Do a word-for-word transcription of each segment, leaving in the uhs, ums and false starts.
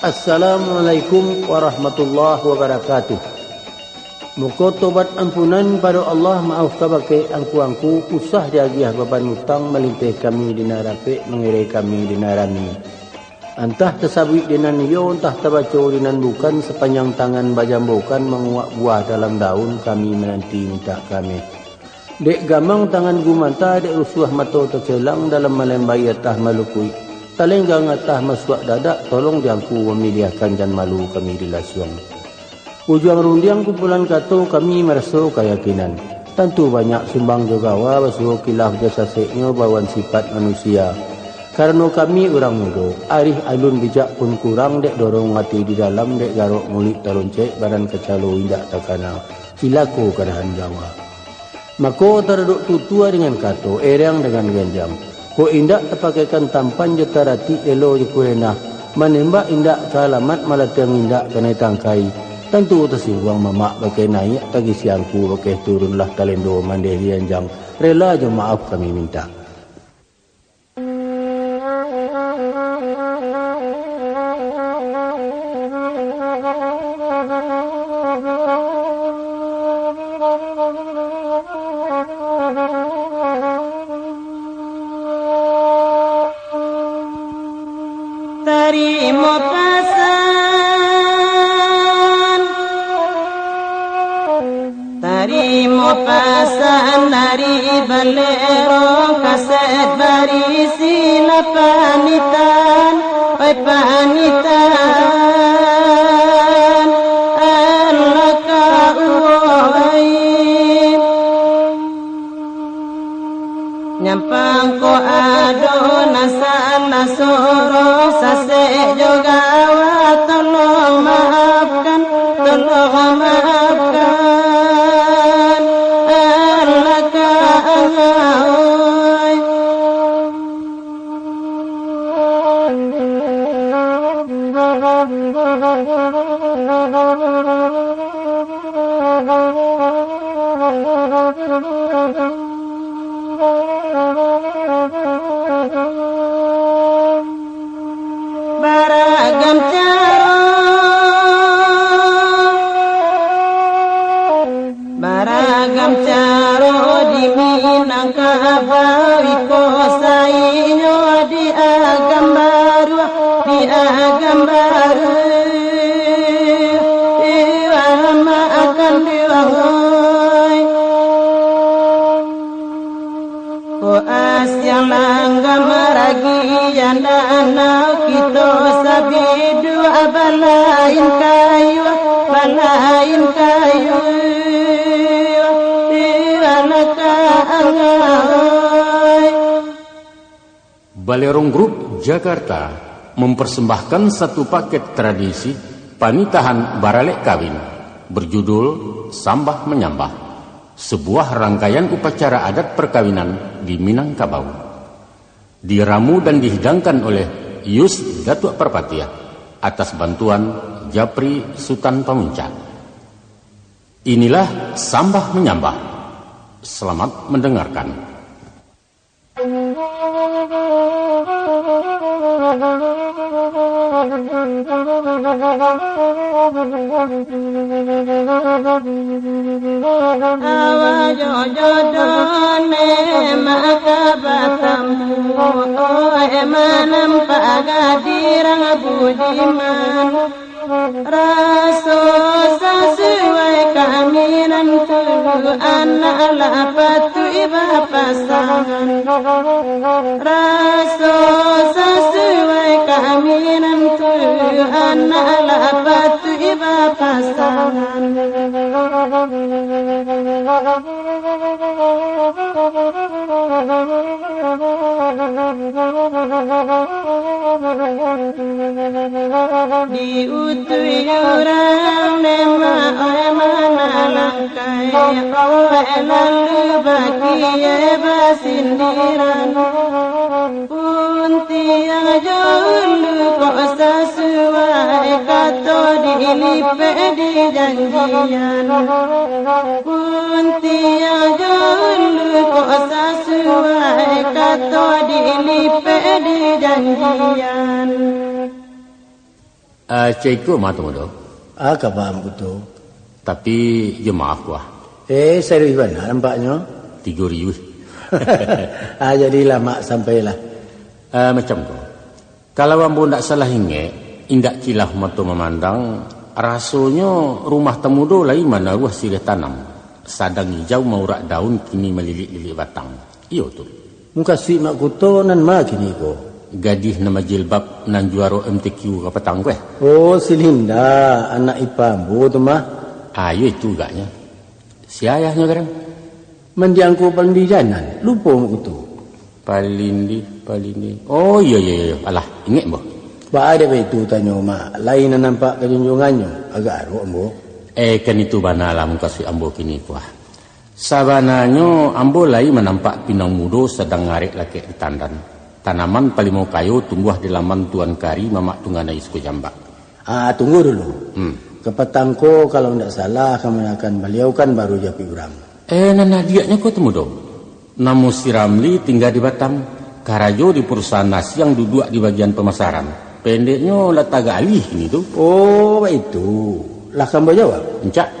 Assalamualaikum warahmatullahi wabarakatuh. Muko tobat ampunan pado Allah, maaf kabake angku-angku, usah diagiah baban utang, malinteh kami di nan rapek, mangirai kami di nan rami. Antah tasabuik di nan iyo, antah tabaco di nan bukan, sapanjang tangan bajambokan, manguak buah dalam daun, kami mananti mintak kami. Dek gamang tangan gumanta, dek rusuah mato tacelang, dalam malembai atah malukuik, talenggang atah masuak dadak, tolong di angku mamiliahkan, jan malu kami di lasuang. Ujuang rundiang kumpulan kato, kami maraso kayakinan. Tantu banyak sumbang jo gawa, basuo kilaf jo saseknyo, bawaan sipat manusia. Karano kami urang mudo, arih alun bijak pun kurang, dek dorong ati di dalam, dek garok muluik taloncek, badan kacalo indak takana, cilako kadahan gawa. Mako, taradok tutua dengan kato, erang dengan ganjang. Kok indak tapakaikan tampan, jo taratik elo jo kurenah, manembak indak ka alamat, malatiang indak kanai tangkai, tantu tasingguang mamak bakeh naiak, tagisi angku bakeh turun, lah talendo mandeh di anjang, rela jo maaf kami mintak. Tarimo pasan, tarimo pasan dari Balerong, kaset barisi lah panitan, oi panitan, alah ka uwoi. Nyampang ko ado nan salah sorong, sasek jo gawa, tolong maafkan, tolong maafkan, alah ka angau. Baragam caro, baragam caro di Minangkabau, iko sainyo di Agam Baruah, di Agam Baruah, iwah makan di wangoi. Ko asiang langgam ragi janda anau, kito sabiduah balain kayu, balain kayu, iwah ka angau. Balerong Group Jakarta mempersembahkan satu paket tradisi panitahan baralek kawin berjudul Sambah Manyambah, sebuah rangkaian upacara adat perkawinan di Minangkabau. Diramu dan dihidangkan oleh Yus Datuak Parpatiah atas bantuan Japri Sutan Pamuncak. Inilah Sambah Manyambah. Selamat mendengarkan. Awak jo jodoh ne maka batamu, oi manampak gadih budiman. Raso sasuai kaminan tu, anak lah patuik bapasangan. Raso sasuai kaminan tu, anak lah patuik bapasangan. Diutuih urang ne ma, oi ma, Awak lalu bakie basindiran, puntiang jo ulu kok sasuai kato dilipek dijanjian. Puntiang jo ulu kok sasuai kato dilipek dijanjian. Ah, ceko mah tu, Mudo. Ah, ka paham kuto. Tapi, jo maaf, Kuah. Eh, serius bana nampaknyo. Tigo ribu. Ah, jadilah, Mak, sampailah. Ah, macam ko. Kalau ambo ndak salah ingek, indak kilaf mato mamandang, rasonyo rumah Tamudo lai manaruah siriah tanam. Sadang ijau maurak daun, kini malilik-lilik batang. Iyo tu. Mukasuik Mak Kuto nan ma kini ko? Gadih nan bajilbab nan juaro M T Q kapatang ko, eh? Oh, si Linda, anak ipa ambo tu mah. Ah, iyo itu agaknyo. Sia ayahnyo garang? Mandiang ko Palindih Janan, lupo Mak Kuto. Palindih, Palindih. Oh, iyo, iyo, iyo. Alah, ingek ambo. Baa dek baitu tanyo, Mak, lai nan nampak kajunjuangannyo, agak arok ambo. Eh, kan itu bana lah mukasuik ambo kini ko, ah. Sabananyo, ambo lai manampak pinang mudo sadang ngarek lakek di tandan. Tanaman palimo kayo tumbuah di laman Tuan Kari Mamak Tungganai Suku Jambak. Ah, tunggu dulu. Hmm. Kapatang ko, kalau ndak salah, kamanakan baliau kan baru japuik urang. Eh, nan adiaknyo ko tu mudo. Namo si Ramli tingga di Batam. Karajo di perusahaan nasiang, duduak di bagian pamasaran. Pendeknyo, lah tagak alih kini tu. Oh, baitu. Lah ka ambo jawab? Encak.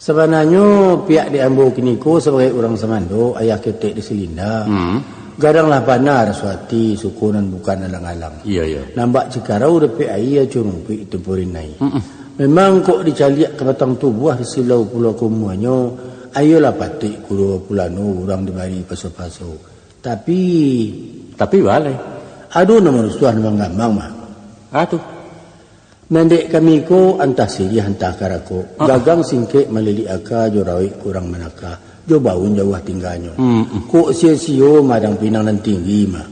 Sabananyo, pihak di ambo kiniko sabagai urang sumando, ayah ketek di si Linda, Hmm. gadang lah bana raso ati, suko nan bukan alang-alang. Iyo, iyo. Nan bak cikarau dapek aia, curumpuik tumpurinai. Mm-mm. Memang kok dicaliak kapatang tubuah di silau pulo kumuanyo, ayolah patuik kudo pulano urang dibari paso-paso. Tapi Tapi baleh. ado nan marusuah nan manggamang mah. Ah, tu. Nan dek kami ko antah siriah antah karako, Ah. gagang singkek malilik aka jo rawik kurang manaka, jo baun jauah tingganyo. Mm-mm. Kok sio-sio madang pinang nan tinggi mah.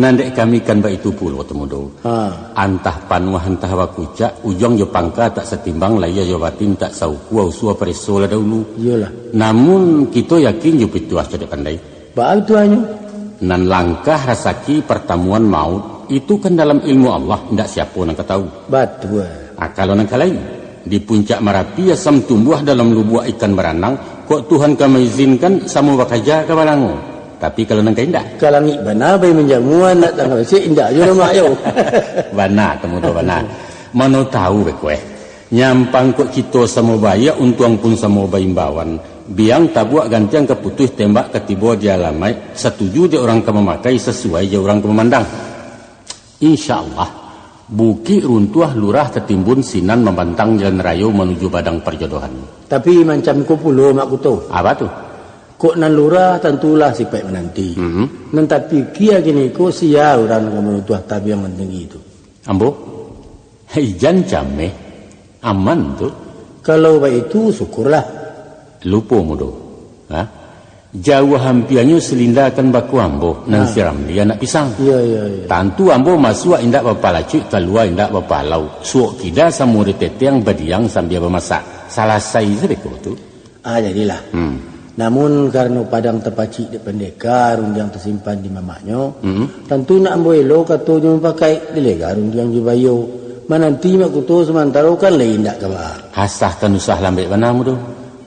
Nan dek kami kan baitu pulo tu mudo. Ha. Antah panuah antah bakucak, ujuang jo pangka tak satimbang, lahia jo batin tak saukua, usua pareso lah dahulu. Iyolah. Namun kito yakin jo pituah cadiak pandai. Baa pituahnyo? Nan langkah rasaki partamuan maut, itu kan dalam ilmu Allah, indak siapo nan ka tahu. Batua. Ah, kalau nan ka lain, di puncak Marapi asam tumbuah, dalam lubuak ikan baranang, kok Tuhan ka maizinkan samo bakaja ka balango. Tapi kalau nan ka indak? Ka langik bana bai manjamua, nak tangah basik indak juo lamak yo. Bana, tamudo bana. Mano tahu beko eh. Nyampang kok kito samo baiak, untuang pun samo baimbauan. Biang tabuak gantiang ka putuih, tembak ka tibo di alamaik, satuju dek urang ka mamakai, sasuai jo urang ka mamandang. Insya Allah, bukik runtuah lurah tatimbun, sinan mambantang jalan rayo manuju padang parjodohan. Tapi mancam ko pulo, Mak Kuto. Apa tu? Kok nan lurah tantulah sipaik mananti. Mhm. Nan tapikia kini ko sia urang nan ka maruntuah tabiang nan tinggi tu. Ambo? Ijan cameh. Aman tu. Kalau baitu, syukurlah. Lupo mudo. Ha? Jauah ampianyo si Linda kan bako ambo, nan Ha. si Ramli anak pisang. Iyo, iyo, iyo. Tantu ambo masuak indak bapalacuik, kalua indak bapalau. Suok kida samo di teteng, badiang sambia bamasak. Salasai se beko tu. Ah, jadilah. Hmm. Namun, karano padang tapacik dek pandeka, rundiang tasimpan di mamaknyo, Hmm. tantu nak ambo elo katonyo mupakaik, dilega rundiang jo bayo. Mananti Mak Kuto samantaro kan lai indak ka baa. Hasah kan usah lambek bana mudo.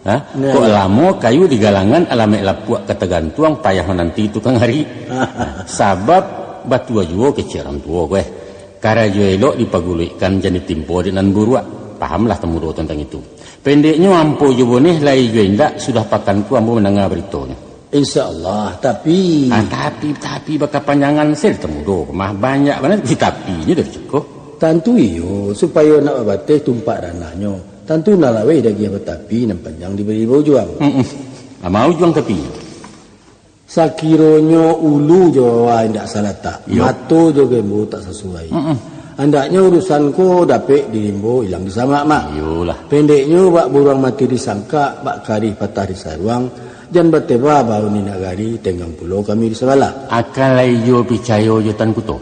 Ha? Nah, Kok iyo. lamo kayu di galangan, alamaik lapuak ka tagantuang, payah mananti tukang ari. Sabab batua juo kecek urang tuo ko eh. Karajo elok dipaguluikkan, jan ditimpo dek nan buruak. Pahamlah tamudo tantang itu. Pendeknyo, ampo jo boneh, lai jo indak, sudah pakan ko ambo mandanga baritonyo. Insya Allah, tapi Ah, tapi, tapi bakapanjangan se tamudo. Mah banyak bana tapi-tapinyo dari ceko. Tantu iyo, supayo nak babateh tumpak ranahnyo. Tantu nan laweh dagiah batapi, nan panjang dibari baujuang. Mm-mm. Ah, mau juang tapinyo. Sakironyo ulu jo wawa indak salatak, Yo. mato jo gembo tak sasuai. Mm-mm. Andaknyo urusan ko dapek dirimbo, ilang disamak, Mak. Iyolah. Pendeknyo, bak buruang mati di sangkak, bak karih patah di saruang, jan bateba baun di nagari, tenggang pulo kami di sabalah. Akan lai jo picayo jo Tan Kuto.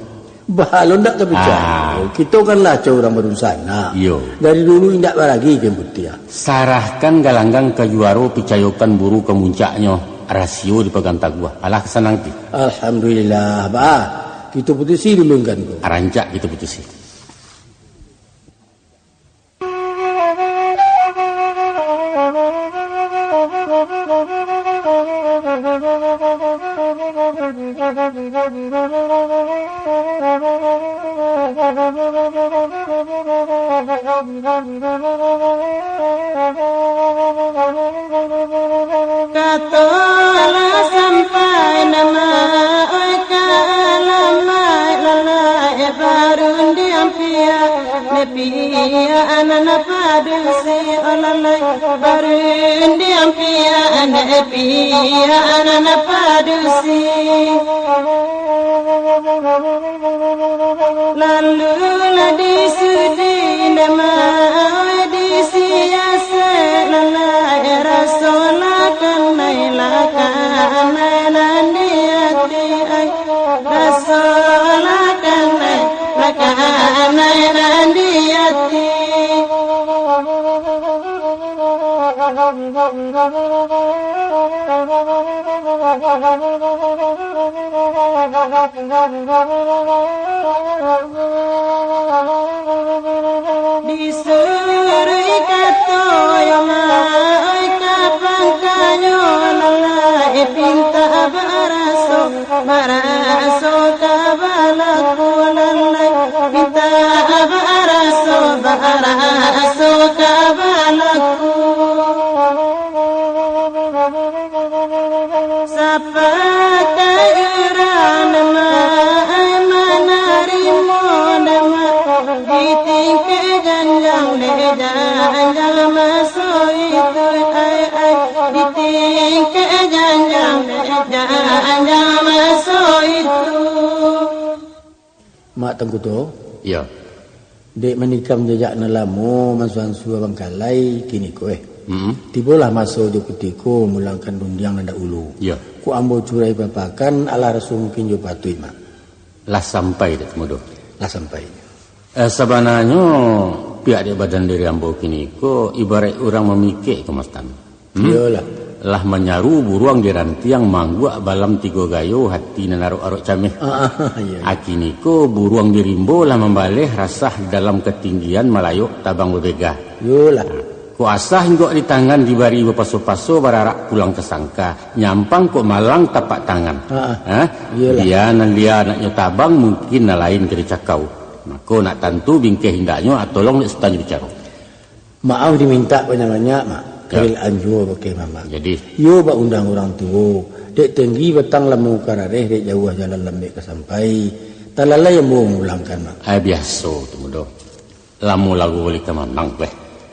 Bah, lo ndak ka picayo. Ah. Kito kan lah acok urang badunsanak. Iyo. Dari dulu indak baragi kain putiah. Sarahkan galanggang ka juaro, picayokan buru ka muncaknyo. Rasio dipagang taguah. Alah ka sanang ti. Alhamdulillah, bah. Kito putusi dulu kan ko. Rancak kito putusi. Kato lah sampai nama, oi, ka alamaik lalai, barundiang pia, ne pia anak padusi, oh lalai, barundiang pia, ne pia anak padusi. Lalu lah disudi nama, oi, disiasek lalai, raso lah kanai, lah kanai nan di ati, ai. Raso lah kanai, lah kanai nan di ati. Disuruh kato yo ma, oi, ka pangkanyo lalai, pinta baraso, baraso ka balaku lalai, pinta baraso, baraso ka balaku. Sapakai urang nama, ai, manarimo nama, di tingkek janjang, dek janjang maso itu, ai, ai, di tingkek janjang, dek janjang maso itu. Mak Tangkuto? Iyo. Dek manikam jajak nan lamo, mansuansu abangkalai, kini ko, eh. Mm-mm. Tibolah maso jo kutiko mamulangkan rundiang nan dahulu. Iyo. Kok ambo curai papakan, alah raso mungkin jo patuik, Mak. Lah sampai dek Tumudo? Lah sampai. Eh, sabananyo, pihak dek badan diri ambo kini ko, ibaraik urang mamikek ka matan. Hmm? Iyolah. Lah manyaru buruang di rantiang, mangguak balam tigo gayo, hati nan arok-arok cameh. Ah, ah, iyo, iyo. Kini ko buruang di rimbo lah mambaleh, rasah di dalam katinggian, malayok tabang babega. Iyolah. Kok asa inggok di tangan, dibari bapaso-paso, bararak pulang ka sangka, nyampang kok malang tapak tangan. Ah, ah. Hah? Iyolah. Bia nan lia anaknyo tabang, mungkin nan lain ka dicakau. Mako nak tantu bingkeh indaknyo, ah, tolong dek Sutan bicaro. Maaf dimintak banyak-banyak, Mak. Ya. Karil anjua bakeh mamak. Jadi? Iyo bak undang urang tuo. Dek tenggi batang lamo ka rareh, dek jauah jalan lambek ka sampai. Talalai ambo mamulangkan, Mak. Ai, biaso tu, Mudo. Lamo lagu bali ka manang, beh.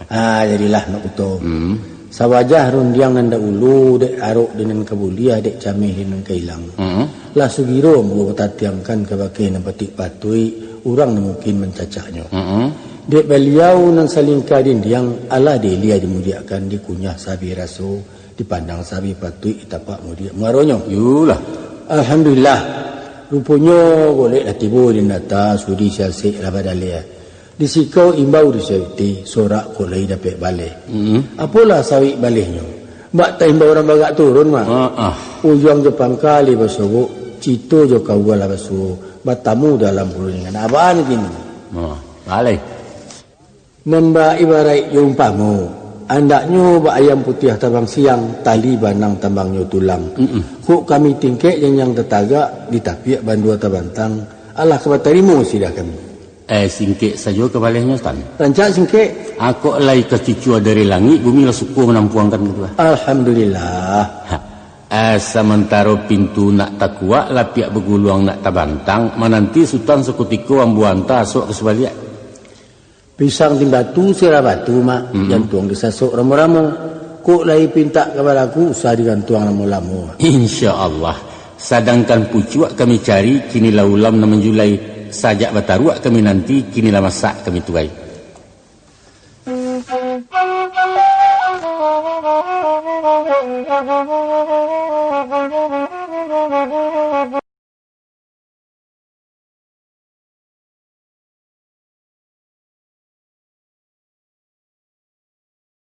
Ah, jadilah, Mak Kuto. Hmm. Sawajah rundiang nan dahulu, dek arok di nan ka buliah, dek cameh di nan ka ilang. Hmm. Lah sugiro ambo batatiangkan kabake nan patik patuik, urang nan mungkin mancacaknyo. Mm-mm. Dek baliau nan salingka dindiang, alah diilia dimudiakkan, dikunyah sabih raso, dipandang sabih patuik, ditapak mudiak muaronyo. Yulah. Alhamdulillah. Ruponyo golek lah tibo di nata, sudi siasek lah badaleh. Disikau imbau disauti, sorak kok lai dapek baleh. Mm-mm. Apolah sawik balehnyo? Bak taimbau urang bagak turun, Mak. Ah, ah. Ujuang jo pangka lai basobok, cito jo kaua lah basuo, batamu dalam puruningan. Abaan kini. Ah, baleh. Nan baibaraik jo umpamo, andaknyo bak ayam putiah tabang siang, tali banang tambangnyo tulang. Mm-mm. Kok kami tingkek janjang tatagak, di tapiak bandua tabantang, alah ka batarimo sidah kami. Eh, singkek sajo ka balehnyo, Tan. Rancak singkek. Akok lai ka cucua dari langik, bumi lah suko manampuangkan gitu lah. Alhamdulillah. Ha. Eh, samantaro pintu nak takuak, lapiak baguluang nak tabantang, mananti Sutan sakutiko ambo anta asok ka subaliak. Pisang timbatu sirah batu, Mak. Mm-mm. Jantuang disasok ramo-ramo. Kok lai pintak ka balaku, usah digantuang lamo-lamo. Insya Allah. Sadangkan pucuak kami cari, kini lah ulam nan manjulai. Sajak bataruak kami nanti, kini lah masak kami tuai.